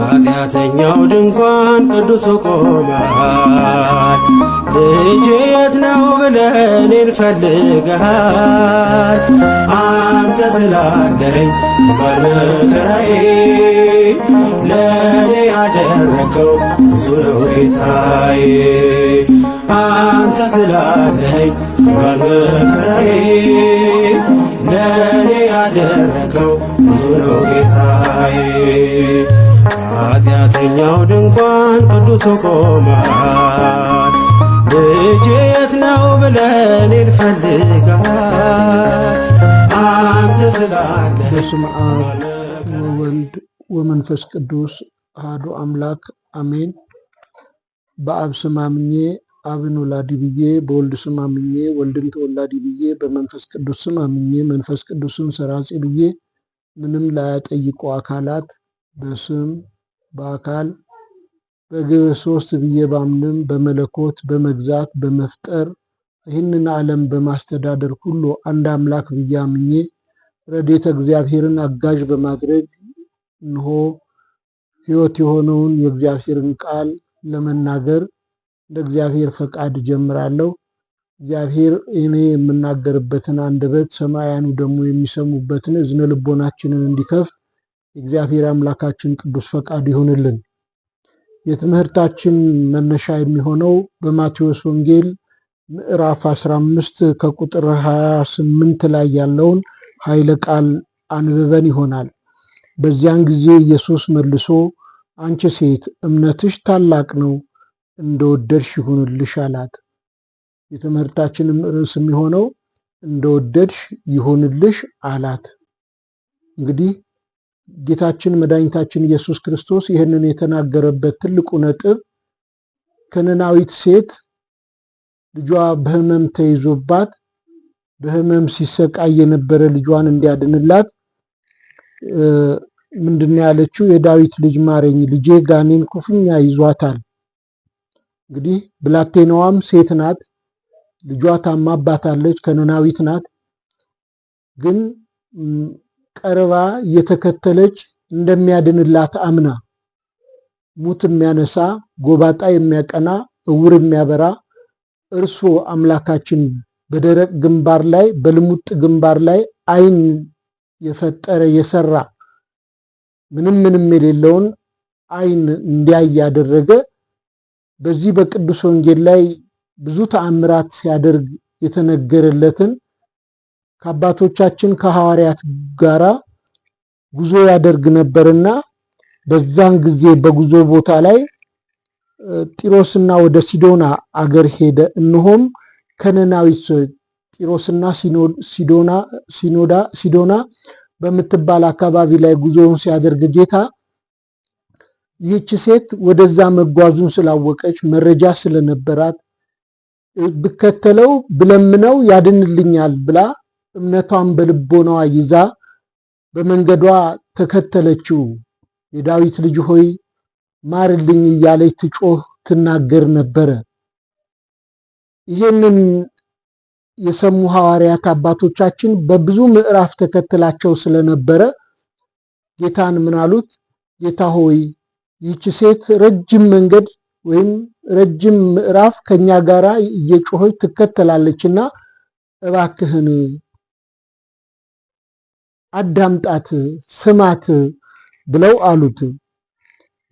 ኃጢአተኛው ድንኳን ቅዱሱ ቆሟል። ልጄ የት ነው ብለህ እኔን ፈልገሃል። አንተ ስላለኝ ከባድ መከራዬ ለእኔ ያደረከው ብዙ ነው ጌታዬ። አንተ ስላለኝ ከባድ መከራዬ ለእኔ ያደረከው ብዙ ነው ጌታዬ። ኃጢአተኛው ድንኳን ቅዱሱ ቆሟል። ልጄ የት ነው ብለህ እኔን ፈልገሃል። አንተ ስላለህ በስመ አብ ወወልድ ወመንፈስ ቅዱስ አሐዱ አምላክ አሜን። በአብ ስም አምኜ አብን ወላዲ ብዬ፣ በወልድ ስም አምኜ ወልድን ተወላዲ ብዬ፣ በመንፈስ ቅዱስ ስም አምኜ መንፈስ ቅዱስን ሰራጺ ብዬ ምንም ላያጠይቁ አካላት በስም በአካል በግብር ሶስት ብዬ ባምንም በመለኮት በመግዛት በመፍጠር ይህንን ዓለም በማስተዳደር ሁሉ አንድ አምላክ ብዬ አምኜ ረድኤተ እግዚአብሔርን አጋዥ በማድረግ እንሆ ሕይወት የሆነውን የእግዚአብሔርን ቃል ለመናገር እንደ እግዚአብሔር ፈቃድ ጀምራለሁ። እግዚአብሔር እኔ የምናገርበትን አንደበት ሰማያኑ ደግሞ የሚሰሙበትን እዝነ ልቦናችንን እንዲከፍት የእግዚአብሔር አምላካችን ቅዱስ ፈቃድ ይሁንልን። የትምህርታችን መነሻ የሚሆነው በማቴዎስ ወንጌል ምዕራፍ 15 ከቁጥር 28 ላይ ያለውን ኃይለ ቃል አንብበን ይሆናል። በዚያን ጊዜ ኢየሱስ መልሶ አንቺ ሴት እምነትሽ ታላቅ ነው፣ እንደወደድሽ ይሁንልሽ አላት። የትምህርታችንም ርዕስ የሚሆነው እንደወደድሽ ይሁንልሽ አላት። እንግዲህ ጌታችን መድኃኒታችን ኢየሱስ ክርስቶስ ይህንን የተናገረበት ትልቁ ነጥብ ከነናዊት ሴት ልጇ በሕመም ተይዞባት በሕመም ሲሰቃይ የነበረ ልጇን እንዲያድንላት ምንድን ያለችው? የዳዊት ልጅ ማረኝ፣ ልጄ ጋኔን ክፉኛ ይዟታል። እንግዲህ ብላቴናዋም ሴት ናት፣ ልጇ ታማባታለች፣ ከነናዊት ናት። ግን ቀርባ እየተከተለች እንደሚያድንላት አምና ሙት የሚያነሳ ጎባጣ የሚያቀና እውር የሚያበራ እርሱ አምላካችን በደረቅ ግንባር ላይ በልሙጥ ግንባር ላይ ዓይን የፈጠረ የሰራ ምንም ምንም የሌለውን ዓይን እንዲያይ ያደረገ በዚህ በቅዱስ ወንጌል ላይ ብዙ ተአምራት ሲያደርግ የተነገረለትን ከአባቶቻችን ከሐዋርያት ጋራ ጉዞ ያደርግ ነበርና በዛን ጊዜ በጉዞ ቦታ ላይ ጢሮስና ወደ ሲዶና አገር ሄደ። እነሆም ከነናዊት ጢሮስና ሲዶና በምትባል አካባቢ ላይ ጉዞውን ሲያደርግ ጌታ ይህች ሴት ወደዛ መጓዙን ስላወቀች መረጃ ስለነበራት ብከተለው ብለምነው ያድንልኛል ብላ እምነቷን በልቦናዋ ይዛ በመንገዷ ተከተለችው። የዳዊት ልጅ ሆይ ማርልኝ እያለች ትጮህ ትናገር ነበረ። ይህንን የሰሙ ሐዋርያት አባቶቻችን በብዙ ምዕራፍ ተከትላቸው ስለነበረ ጌታን ምን አሉት? ጌታ ሆይ ይህች ሴት ረጅም መንገድ ወይም ረጅም ምዕራፍ ከኛ ጋር እየጮኸች ትከተላለችና እባክህን አዳምጣት፣ ስማት ብለው አሉት።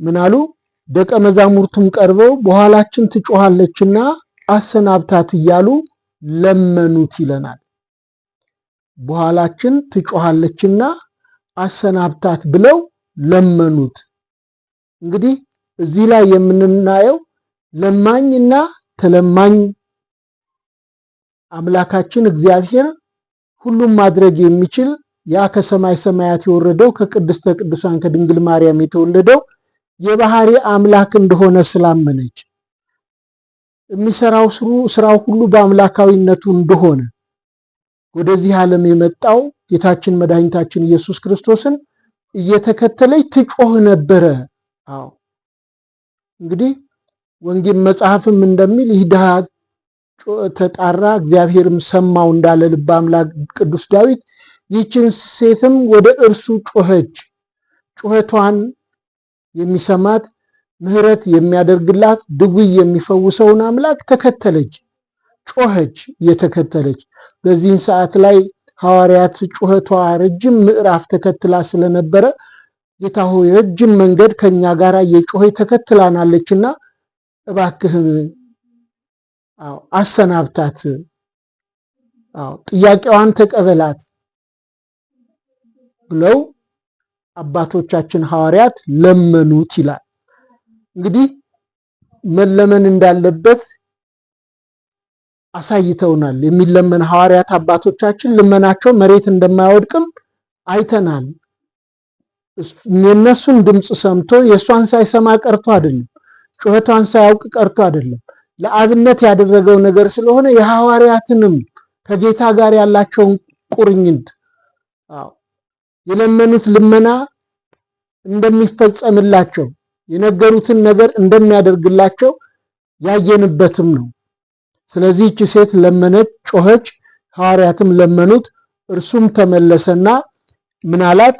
ምን አሉ? ደቀ መዛሙርቱም ቀርበው በኋላችን ትጮኻለችና አሰናብታት እያሉ ለመኑት ይለናል። በኋላችን ትጮኻለችና አሰናብታት ብለው ለመኑት። እንግዲህ እዚህ ላይ የምንናየው ለማኝና ተለማኝ አምላካችን እግዚአብሔር ሁሉም ማድረግ የሚችል ያ ከሰማይ ሰማያት የወረደው ከቅድስተ ቅዱሳን ከድንግል ማርያም የተወለደው የባህሪ አምላክ እንደሆነ ስላመነች የሚሰራው ስራው ሁሉ በአምላካዊነቱ እንደሆነ ወደዚህ ዓለም የመጣው ጌታችን መድኃኒታችን ኢየሱስ ክርስቶስን እየተከተለች ትጮህ ነበረ። አዎ እንግዲህ ወንጌል መጽሐፍም እንደሚል ይህ ድሃ ተጣራ እግዚአብሔርም ሰማው እንዳለ ልበ አምላክ ቅዱስ ዳዊት ይህችን ሴትም ወደ እርሱ ጮኸች። ጩኸቷን የሚሰማት ምሕረት የሚያደርግላት ድውይ የሚፈውሰውን አምላክ ተከተለች። ጮኸች እየተከተለች። በዚህን ሰዓት ላይ ሐዋርያት ጩኸቷ ረጅም ምዕራፍ ተከትላ ስለነበረ ጌታ ሆይ ረጅም መንገድ ከኛ ጋር እየጮኸች ተከትላናለችና እባክህን አሰናብታት፣ ጥያቄዋን ተቀበላት ብለው አባቶቻችን ሐዋርያት ለመኑት ይላል። እንግዲህ መለመን እንዳለበት አሳይተውናል። የሚለመን ሐዋርያት አባቶቻችን ልመናቸው መሬት እንደማይወድቅም አይተናል። የነሱን ድምፅ ሰምቶ የእሷን ሳይሰማ ቀርቶ አይደለም፣ ጩኸቷን ሳያውቅ ቀርቶ አይደለም። ለአብነት ያደረገው ነገር ስለሆነ የሐዋርያትንም ከጌታ ጋር ያላቸውን ቁርኝት የለመኑት ልመና እንደሚፈጸምላቸው የነገሩትን ነገር እንደሚያደርግላቸው ያየንበትም ነው። ስለዚህ ይህች ሴት ለመነች፣ ጮኸች፣ ሐዋርያትም ለመኑት። እርሱም ተመለሰና ምን አላት?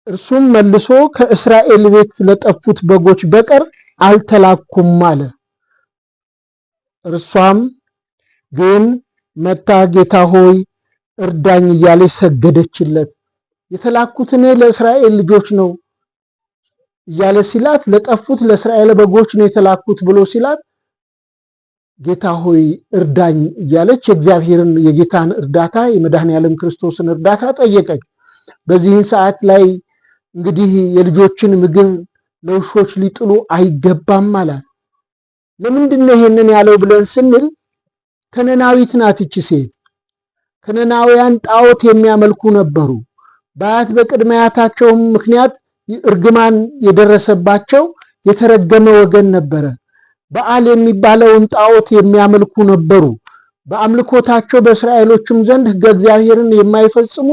እርሱም መልሶ ከእስራኤል ቤት ለጠፉት በጎች በቀር አልተላኩም አለ። እርሷም ግን መታ ጌታ ሆይ እርዳኝ እያለች ሰገደችለት። የተላኩት እኔ ለእስራኤል ልጆች ነው እያለ ሲላት ለጠፉት ለእስራኤል በጎች ነው የተላኩት ብሎ ሲላት ጌታ ሆይ እርዳኝ እያለች የእግዚአብሔርን የጌታን እርዳታ የመድኃኔዓለም ክርስቶስን እርዳታ ጠየቀች። በዚህን ሰዓት ላይ እንግዲህ የልጆችን ምግብ ለውሾች ሊጥሉ አይገባም አላት። ለምንድን ነው ይሄንን ያለው ብለን ስንል ከነናዊት ናት ይቺ ሴት። ከነናውያን ጣዖት የሚያመልኩ ነበሩ። በአያት በቅድመ አያታቸውም ምክንያት እርግማን የደረሰባቸው የተረገመ ወገን ነበረ። በዓል የሚባለውን ጣዖት የሚያመልኩ ነበሩ። በአምልኮታቸው በእስራኤሎችም ዘንድ ሕገ እግዚአብሔርን የማይፈጽሙ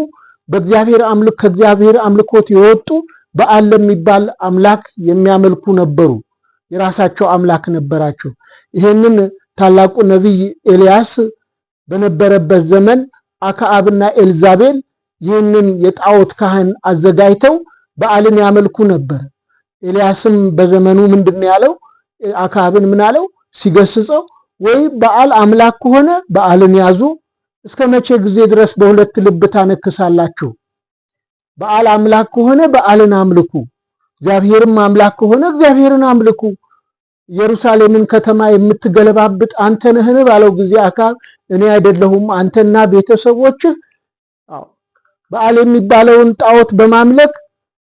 በእግዚአብሔር አምልክ ከእግዚአብሔር አምልኮት የወጡ በዓል ለሚባል አምላክ የሚያመልኩ ነበሩ። የራሳቸው አምላክ ነበራቸው። ይሄንን ታላቁ ነቢይ ኤልያስ በነበረበት ዘመን አክዓብና ኤልዛቤል ይህንን የጣዖት ካህን አዘጋጅተው በዓልን ያመልኩ ነበር። ኤልያስም በዘመኑ ምንድን ያለው? አክዓብን ምን አለው ሲገስጸው፣ ወይ በዓል አምላክ ከሆነ በዓልን ያዙ፣ እስከ መቼ ጊዜ ድረስ በሁለት ልብ ታነክሳላችሁ? በዓል አምላክ ከሆነ በዓልን አምልኩ፣ እግዚአብሔርም አምላክ ከሆነ እግዚአብሔርን አምልኩ። ኢየሩሳሌምን ከተማ የምትገለባብጥ አንተ ነህን ባለው ጊዜ አክዓብ እኔ አይደለሁም አንተና ቤተሰቦችህ በዓል የሚባለውን ጣዖት በማምለክ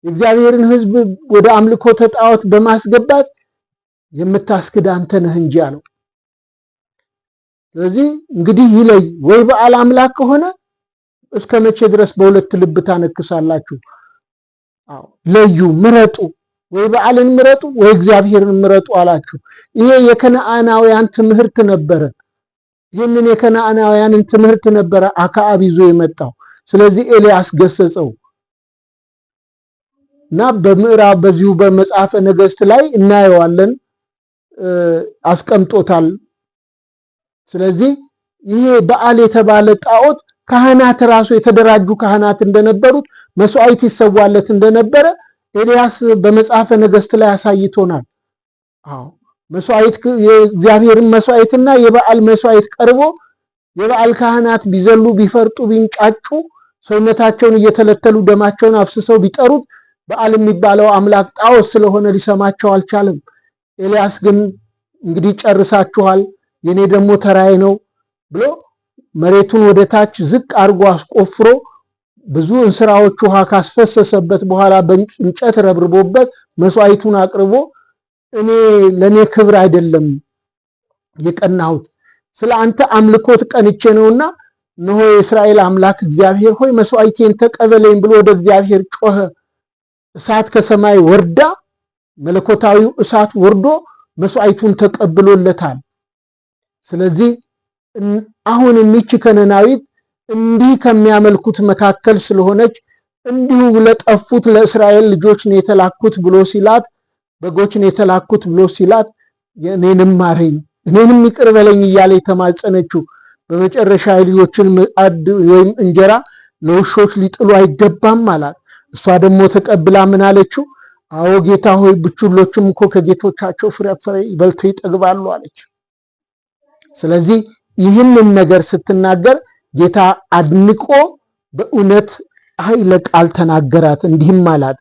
የእግዚአብሔርን ሕዝብ ወደ አምልኮተ ጣዖት በማስገባት የምታስክድ አንተ ነህ እንጂ አለው። ስለዚህ እንግዲህ ይለይ፣ ወይ በዓል አምላክ ከሆነ እስከ መቼ ድረስ በሁለት ልብ ታነክሳላችሁ? አዎ ለዩ፣ ምረጡ። ወይ በዓልን ምረጡ፣ ወይ እግዚአብሔርን ምረጡ አላችሁ። ይሄ የከነዓናውያን ትምህርት ነበረ። ይህንን የከነዓናውያንን ትምህርት ነበረ አክዓብ ይዞ የመጣው። ስለዚህ ኤልያስ ገሰጸው እና በምዕራብ በዚሁ በመጽሐፈ ነገሥት ላይ እናየዋለን፣ አስቀምጦታል። ስለዚህ ይሄ በዓል የተባለ ጣዖት ካህናት ራሱ የተደራጁ ካህናት እንደነበሩት መስዋዕት ይሰዋለት እንደነበረ ኤልያስ በመጽሐፈ ነገሥት ላይ አሳይቶናል። አዎ መስዋዕት የእግዚአብሔርን መስዋዕትና የበዓል መስዋዕት ቀርቦ የበዓል ካህናት ቢዘሉ ቢፈርጡ ቢንጫጩ ሰውነታቸውን እየተለተሉ ደማቸውን አፍስሰው ቢጠሩት በዓል የሚባለው አምላክ ጣዖት ስለሆነ ሊሰማቸው አልቻለም። ኤልያስ ግን እንግዲህ ጨርሳችኋል፣ የኔ ደግሞ ተራዬ ነው ብሎ መሬቱን ወደ ታች ዝቅ አድርጎ አስቆፍሮ ብዙ እንስራዎች ውሃ ካስፈሰሰበት በኋላ በእንጨት ረብርቦበት መስዋዕቱን አቅርቦ እኔ ለእኔ ክብር አይደለም የቀናሁት ስለ አንተ አምልኮት ቀንቼ ነውና እነሆ የእስራኤል አምላክ እግዚአብሔር ሆይ መስዋዕቴን ተቀበለኝ ብሎ ወደ እግዚአብሔር ጮኸ። እሳት ከሰማይ ወርዳ መለኮታዊው እሳት ወርዶ መስዋዕቱን ተቀብሎለታል። ስለዚህ አሁን ይህች ከነናዊት እንዲህ ከሚያመልኩት መካከል ስለሆነች እንዲሁ ለጠፉት ለእስራኤል ልጆች ነው የተላኩት ብሎ ሲላት፣ በጎች ነው የተላኩት ብሎ ሲላት፣ እኔንም ማረኝ እኔንም ይቅር በለኝ እያለ የተማጸነችው በመጨረሻ የልጆችን ማዕድ ወይም እንጀራ ለውሾች ሊጥሉ አይገባም አላት። እሷ ደግሞ ተቀብላ ምን አለችው? አዎ ጌታ ሆይ፣ ቡችሎችም እኮ ከጌቶቻቸው ፍርፋሪ በልተው ይጠግባሉ አለች። ስለዚህ ይህንን ነገር ስትናገር ጌታ አድንቆ በእውነት ኃይለ ቃል ተናገራት፣ እንዲህም አላት።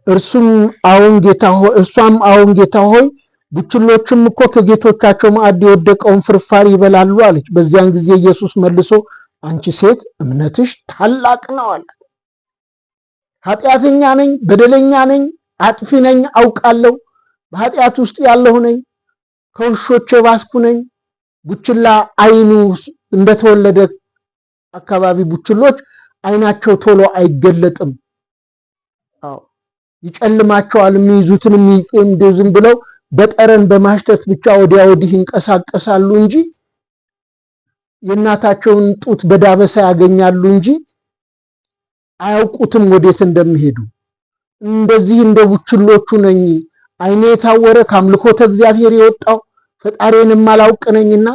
እርሱም አዎን ጌታ ሆይ እርሷም አዎን ጌታ ሆይ፣ ቡችሎችም እኮ ከጌቶቻቸው ማዕድ የወደቀውን ፍርፋሪ ይበላሉ አለች። በዚያን ጊዜ ኢየሱስ መልሶ አንቺ ሴት፣ እምነትሽ ታላቅ ነው አላት። ኃጢአተኛ ነኝ፣ በደለኛ ነኝ፣ አጥፊ ነኝ፣ አውቃለሁ። በኃጢአት ውስጥ ያለሁ ነኝ፣ ከውሾች የባስኩ ነኝ። ቡችላ አይኑ እንደተወለደ አካባቢ ቡችሎች አይናቸው ቶሎ አይገለጥም። አዎ፣ ይጨልማቸዋል። የሚይዙትን እንደው ዝም ብለው በጠረን በማሽተት ብቻ ወዲያ ወዲህ ይንቀሳቀሳሉ እንጂ፣ የእናታቸውን ጡት በዳበሳ ያገኛሉ እንጂ አያውቁትም ወዴት እንደሚሄዱ። እንደዚህ እንደ ቡችሎቹ ነኝ። አይኔ የታወረ፣ ከአምልኮተ እግዚአብሔር የወጣው፣ ፈጣሪን የማላውቅ ነኝና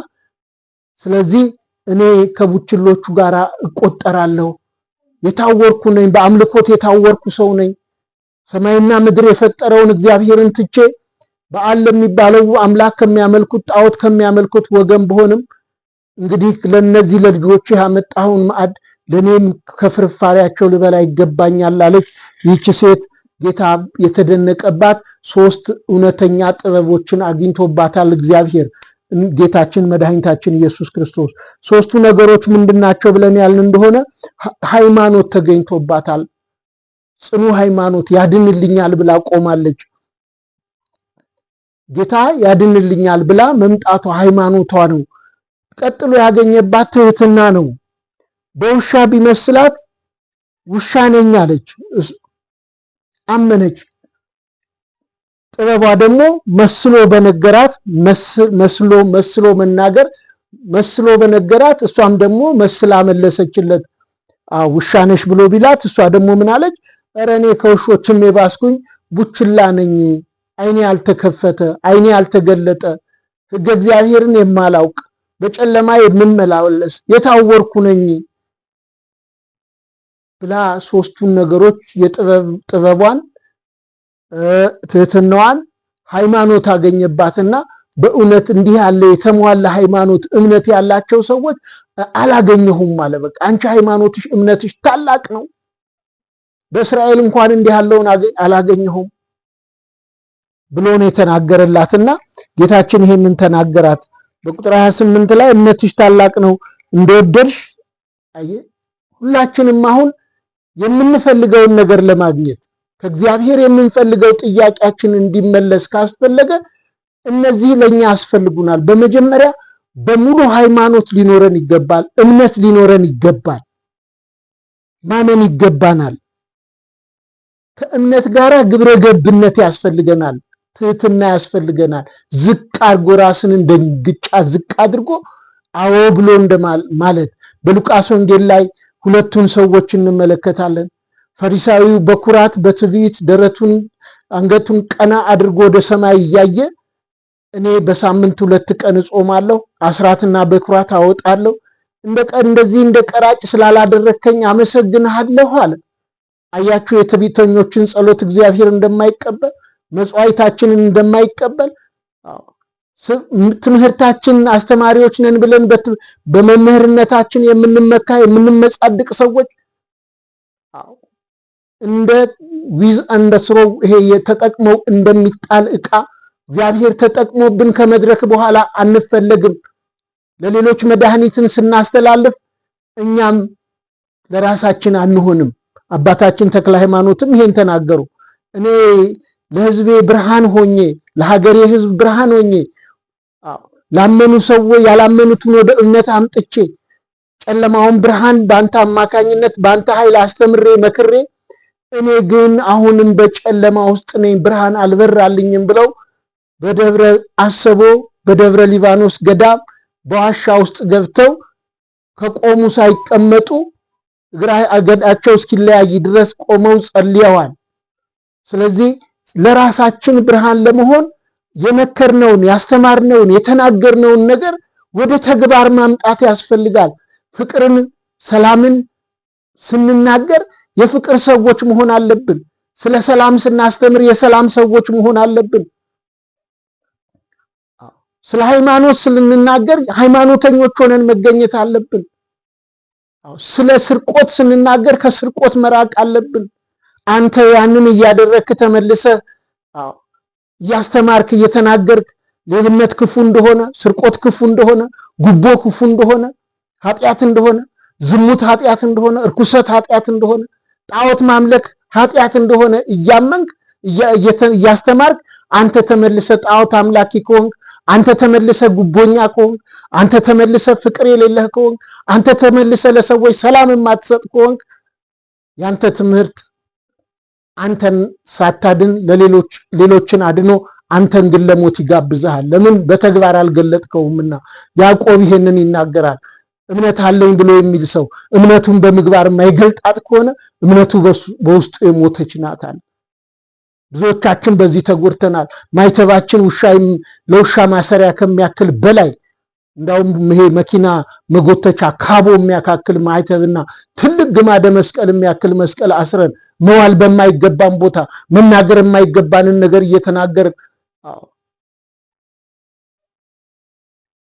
ስለዚህ እኔ ከቡችሎቹ ጋር እቆጠራለሁ። የታወርኩ ነኝ፣ በአምልኮት የታወርኩ ሰው ነኝ። ሰማይና ምድር የፈጠረውን እግዚአብሔርን ትቼ በኣል ለሚባለው አምላክ ከሚያመልኩት፣ ጣዖት ከሚያመልኩት ወገን ብሆንም እንግዲህ ለነዚህ ለልጆች ያመጣኸውን ማዕድ ለእኔም ከፍርፋሪያቸው ልበላ ይገባኛል አለች። ይህች ሴት ጌታ የተደነቀባት ሶስት እውነተኛ ጥበቦችን አግኝቶባታል እግዚአብሔር ጌታችን መድኃኒታችን ኢየሱስ ክርስቶስ። ሶስቱ ነገሮች ምንድናቸው ብለን ያልን እንደሆነ ሃይማኖት ተገኝቶባታል። ጽኑ ሃይማኖት፣ ያድንልኛል ብላ ቆማለች። ጌታ ያድንልኛል ብላ መምጣቷ ሃይማኖቷ ነው። ቀጥሎ ያገኘባት ትህትና ነው። በውሻ ቢመስላት ውሻ ነኝ አለች፣ አመነች። ጥበቧ ደግሞ መስሎ በነገራት፣ መስሎ መስሎ መናገር፣ መስሎ በነገራት እሷም ደግሞ መስላ መለሰችለት። ውሻ ነሽ ብሎ ቢላት እሷ ደግሞ ምን አለች? ኧረ እኔ ከውሾችም የባስኩኝ ቡችላ ነኝ፣ ዓይኔ ያልተከፈተ፣ ዓይኔ ያልተገለጠ፣ ሕገ እግዚአብሔርን የማላውቅ፣ በጨለማ የምመላለስ፣ የታወርኩ ነኝ ብላ ሶስቱን ነገሮች የጥበብ ጥበቧን፣ ትህትናዋን፣ ሃይማኖት አገኘባትና በእውነት እንዲህ ያለ የተሟላ ሃይማኖት እምነት ያላቸው ሰዎች አላገኘሁም አለ። በቃ አንቺ ሃይማኖትሽ እምነትሽ ታላቅ ነው፣ በእስራኤል እንኳን እንዲህ ያለውን አላገኘሁም ብሎ ነው የተናገረላትና ጌታችን ይሄንን ተናገራት። በቁጥር 28 ላይ እምነትሽ ታላቅ ነው፣ እንደወደድሽ። አየ፣ ሁላችንም አሁን የምንፈልገውን ነገር ለማግኘት፣ ከእግዚአብሔር የምንፈልገው ጥያቄያችን እንዲመለስ ካስፈለገ እነዚህ ለኛ ያስፈልጉናል። በመጀመሪያ በሙሉ ሃይማኖት ሊኖረን ይገባል። እምነት ሊኖረን ይገባል። ማመን ይገባናል። ከእምነት ጋር ግብረ ገብነት ያስፈልገናል። ትህትና ያስፈልገናል። ዝቅ አድርጎ ራስን እንደ ግጫ ዝቅ አድርጎ አዎ ብሎ እንደማለት። በሉቃስ ወንጌል ላይ ሁለቱን ሰዎች እንመለከታለን። ፈሪሳዊው በኩራት፣ በትዕቢት ደረቱን አንገቱን ቀና አድርጎ ወደ ሰማይ እያየ እኔ በሳምንት 2 ቀን እጾማለሁ፣ አስራትና በኩራት አወጣለሁ፣ እንደዚህ እንደ ቀራጭ ስላላደረግከኝ አመሰግንሃለሁ አለ። አያችሁ የትዕቢተኞችን ጸሎት እግዚአብሔር እንደማይቀበል፣ መጽዋዕታችንን እንደማይቀበል፣ ትምህርታችን አስተማሪዎች ነን ብለን በመምህርነታችን የምንመካ፣ የምንመጻድቅ ሰዎች እንደ ዊዝ እንደ ስሮው ይሄ ተጠቅመው እንደሚጣል ዕቃ እግዚአብሔር ተጠቅሞብን ከመድረክ በኋላ አንፈለግም። ለሌሎች መድኃኒትን ስናስተላልፍ እኛም ለራሳችን አንሆንም። አባታችን ተክለ ሃይማኖትም ይሄን ተናገሩ። እኔ ለሕዝቤ ብርሃን ሆኜ፣ ለሀገሬ ሕዝብ ብርሃን ሆኜ፣ ላመኑ ሰዎች ያላመኑትን ወደ እምነት አምጥቼ፣ ጨለማውን ብርሃን በአንተ አማካኝነት በአንተ ኃይል አስተምሬ መክሬ፣ እኔ ግን አሁንም በጨለማ ውስጥ ነኝ፣ ብርሃን አልበራልኝም ብለው በደብረ አሰቦ በደብረ ሊባኖስ ገዳም በዋሻ ውስጥ ገብተው ከቆሙ ሳይቀመጡ እግራ አገዳቸው እስኪለያይ ድረስ ቆመው ጸልየዋል። ስለዚህ ለራሳችን ብርሃን ለመሆን የመከርነውን፣ ያስተማርነውን፣ የተናገርነውን ነገር ወደ ተግባር ማምጣት ያስፈልጋል። ፍቅርን፣ ሰላምን ስንናገር የፍቅር ሰዎች መሆን አለብን። ስለ ሰላም ስናስተምር የሰላም ሰዎች መሆን አለብን። ስለ ሃይማኖት ስንናገር ሃይማኖተኞች ሆነን መገኘት አለብን። ስለ ስርቆት ስንናገር ከስርቆት መራቅ አለብን። አንተ ያንን እያደረግክ ተመልሰህ እያስተማርክ እየተናገርክ ሌብነት ክፉ እንደሆነ፣ ስርቆት ክፉ እንደሆነ፣ ጉቦ ክፉ እንደሆነ፣ ኃጢአት እንደሆነ፣ ዝሙት ኃጢአት እንደሆነ፣ እርኩሰት ኃጢአት እንደሆነ፣ ጣዖት ማምለክ ኃጢአት እንደሆነ እያመንክ እያስተማርክ አንተ ተመልሰህ ጣዖት አምላኪ ከሆንክ፣ አንተ ተመልሰህ ጉቦኛ ከሆንክ፣ አንተ ተመልሰህ ፍቅር የሌለህ ከሆንክ፣ አንተ ተመልሰህ ለሰዎች ሰላም የማትሰጥ ከሆንክ፣ ያንተ ትምህርት አንተን ሳታድን ለሌሎች ሌሎችን አድኖ አንተን ግን ለሞት ይጋብዝሃል። ለምን? በተግባር አልገለጥከውምና። ያዕቆብ ይሄንን ይናገራል። እምነት አለኝ ብሎ የሚል ሰው እምነቱን በምግባር የማይገልጣት ከሆነ እምነቱ በውስጡ የሞተች ናት አለ። ብዙዎቻችን በዚህ ተጎድተናል። ማይተባችን ለውሻ ማሰሪያ ከሚያክል በላይ፣ እንዳውም ይሄ መኪና መጎተቻ ካቦ የሚያካክል ማይተብና ትልቅ ግማደ መስቀል የሚያክል መስቀል አስረን፣ መዋል በማይገባን ቦታ መናገር የማይገባንን ነገር እየተናገርን፣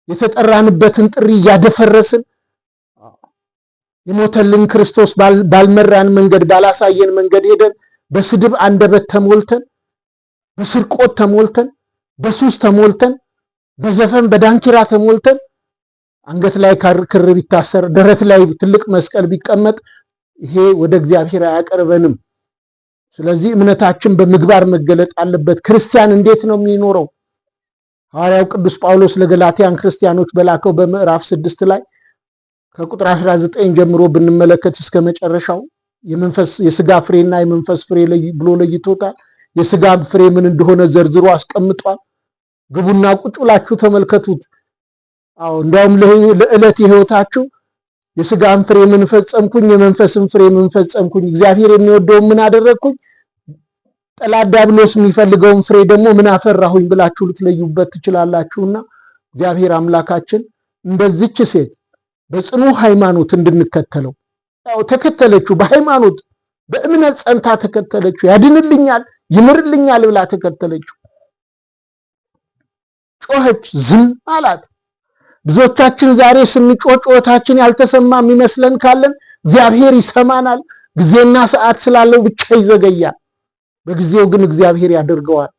የተጠራንበትን ጥሪ እያደፈረስን፣ የሞተልን ክርስቶስ ባልመራን መንገድ፣ ባላሳየን መንገድ ሄደን፣ በስድብ አንደበት ተሞልተን፣ በስርቆት ተሞልተን፣ በሱስ ተሞልተን፣ በዘፈን በዳንኪራ ተሞልተን፣ አንገት ላይ ክር ቢታሰር፣ ደረት ላይ ትልቅ መስቀል ቢቀመጥ ይሄ ወደ እግዚአብሔር አያቀርበንም። ስለዚህ እምነታችን በምግባር መገለጥ አለበት። ክርስቲያን እንዴት ነው የሚኖረው? ሐዋርያው ቅዱስ ጳውሎስ ለገላትያን ክርስቲያኖች በላከው በምዕራፍ 6 ላይ ከቁጥር 19 ጀምሮ ብንመለከት እስከ መጨረሻው የመንፈስ የስጋ ፍሬና የመንፈስ ፍሬ ብሎ ለይቶታል። የስጋ ፍሬ ምን እንደሆነ ዘርዝሮ አስቀምጧል። ግቡና ቁጭ ብላችሁ ተመልከቱት። አዎ፣ እንዲያውም ለዕለት የህይወታችሁ የስጋን ፍሬ ምን ፈጸምኩኝ፣ የመንፈስን ፍሬ ምን ፈጸምኩኝ፣ እግዚአብሔር የሚወደውን ምን አደረግኩኝ፣ ጠላት ዲያብሎስ የሚፈልገውን ፍሬ ደግሞ ምን አፈራሁኝ ብላችሁ ልትለዩበት ትችላላችሁና እግዚአብሔር አምላካችን እንደዚች ሴት በጽኑ ሃይማኖት እንድንከተለው። ያው ተከተለችው፣ በሃይማኖት በእምነት ጸንታ ተከተለችው። ያድንልኛል፣ ይምርልኛል ብላ ተከተለችው። ጮኸች፣ ዝም አላት። ብዙዎቻችን ዛሬ ስንጮህ ጩኸታችን ያልተሰማ የሚመስለን ካለን እግዚአብሔር ይሰማናል። ጊዜና ሰዓት ስላለው ብቻ ይዘገያል። በጊዜው ግን እግዚአብሔር ያደርገዋል።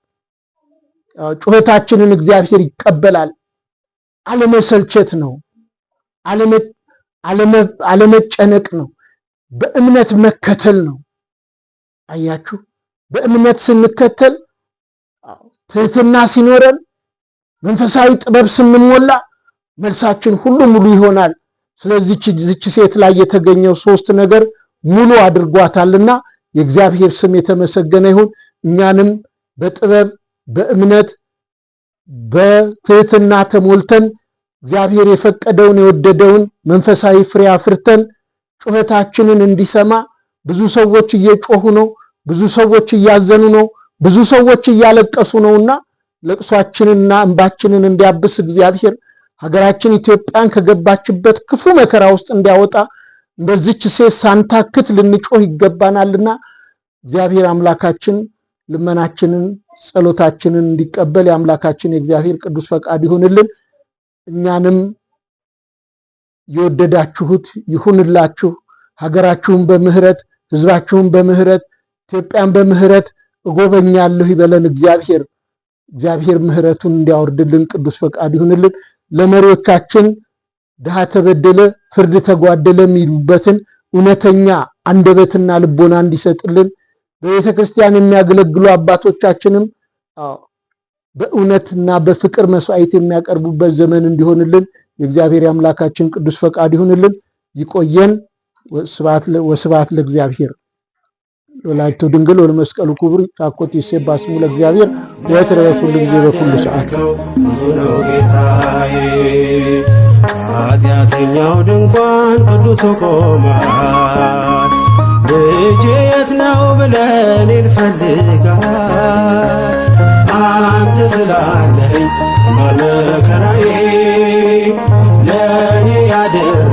ጩኸታችንን እግዚአብሔር ይቀበላል። አለመሰልቸት ነው፣ አለመጨነቅ ነው፣ በእምነት መከተል ነው። አያችሁ፣ በእምነት ስንከተል፣ ትህትና ሲኖረን፣ መንፈሳዊ ጥበብ ስንሞላ መልሳችን ሁሉ ሙሉ ይሆናል። ስለዚህ ዚች ሴት ላይ የተገኘው ሶስት ነገር ሙሉ አድርጓታልና የእግዚአብሔር ስም የተመሰገነ ይሁን። እኛንም በጥበብ፣ በእምነት፣ በትህትና ተሞልተን እግዚአብሔር የፈቀደውን የወደደውን መንፈሳዊ ፍሬ አፍርተን ጩኸታችንን እንዲሰማ። ብዙ ሰዎች እየጮሁ ነው። ብዙ ሰዎች እያዘኑ ነው። ብዙ ሰዎች እያለቀሱ ነውና ለቅሷችንንና እንባችንን እንዲያብስ፣ እግዚአብሔር ሀገራችን ኢትዮጵያን ከገባችበት ክፉ መከራ ውስጥ እንዲያወጣ እንደዚች ሴት ሳንታክት ልንጮህ ይገባናልና እግዚአብሔር አምላካችን ልመናችንን ጸሎታችንን እንዲቀበል የአምላካችን የእግዚአብሔር ቅዱስ ፈቃድ ይሁንልን። እኛንም የወደዳችሁት ይሁንላችሁ። ሀገራችሁን በምህረት፣ ህዝባችሁን በምህረት፣ ኢትዮጵያን በምህረት እጎበኛለሁ ይበለን እግዚአብሔር። እግዚአብሔር ምህረቱን እንዲያወርድልን ቅዱስ ፈቃድ ይሁንልን። ለመሪዎቻችን ድሃ ተበደለ፣ ፍርድ ተጓደለ የሚሉበትን እውነተኛ አንደበትና ልቦና እንዲሰጥልን፣ በቤተ ክርስቲያን የሚያገለግሉ አባቶቻችንም በእውነትና በፍቅር መስዋዕት የሚያቀርቡበት ዘመን እንዲሆንልን የእግዚአብሔር የአምላካችን ቅዱስ ፈቃድ ይሁንልን። ይቆየን። ወስብሐት ለእግዚአብሔር ወላዲቱ ድንግል ወለመስቀሉ ክቡር። ታኮት ይሴባ ስሙ ለእግዚአብሔር ወትረ በኩሉ ጊዜ በኩሉ ሰዓት። ብዙ ነው ጌታዬ፣ ኃጢአተኛው ድንኳን ቅዱሱ ቆሟል። ልጄ የት ነው ብለን እንፈልጋል። አንተ ስላለኝ መከራዬ። ያደረገው።